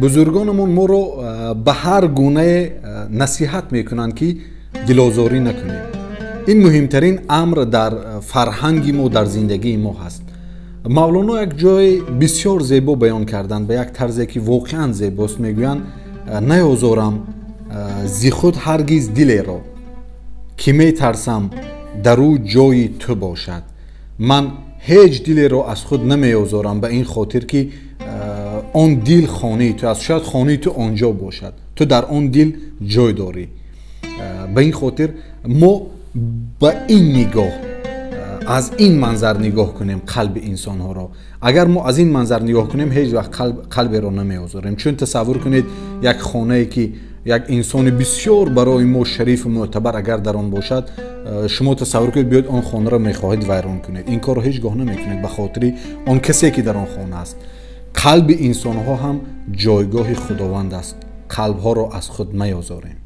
Бузургонамон моро ба ҳар гунае насиҳат мекунанд, ки дилозорӣ накунем. Ин муҳимтарин амр дар фарҳанги мо, дар зиндагии мо ҳаст. Мавлоно як ҷои бисёр зебо баён карданд, ба як тарзе ки воқеан зебост. Мегӯянд: «Наёзорам зи худ ҳаргиз дилеро, ки метарсам дар ӯ ҷои ту бошад». Ман ҳеҷ дилеро аз худ намеозорам, ба ин хотир ки он дил хонаи ту аст. Шояд хонаи ту он ҷо бошад, ту дар он дил ҷой дорӣ. Ба ин хотир мо ба ин нигоҳ, аз ин манзар нигоҳ кунем қалби инсонҳоро. Агар мо аз ин манзар нигоҳ кунем, ҳеҷ вақт қалберо намеозорем. Чун тасаввур кунед, як хонае ки як инсони бисёр барои мо шарифу мӯътабар агар дар он бошад, шумо тасаввур кунед, биёед он хонаро мехоҳед вайрон кунед. Ин корро ҳеҷ гоҳ намекунед ба хотири он касе ки дар он хона аст. Қалби инсонҳо ҳам ҷойгоҳи Худованд аст. Қалбҳоро аз худ маёзорем.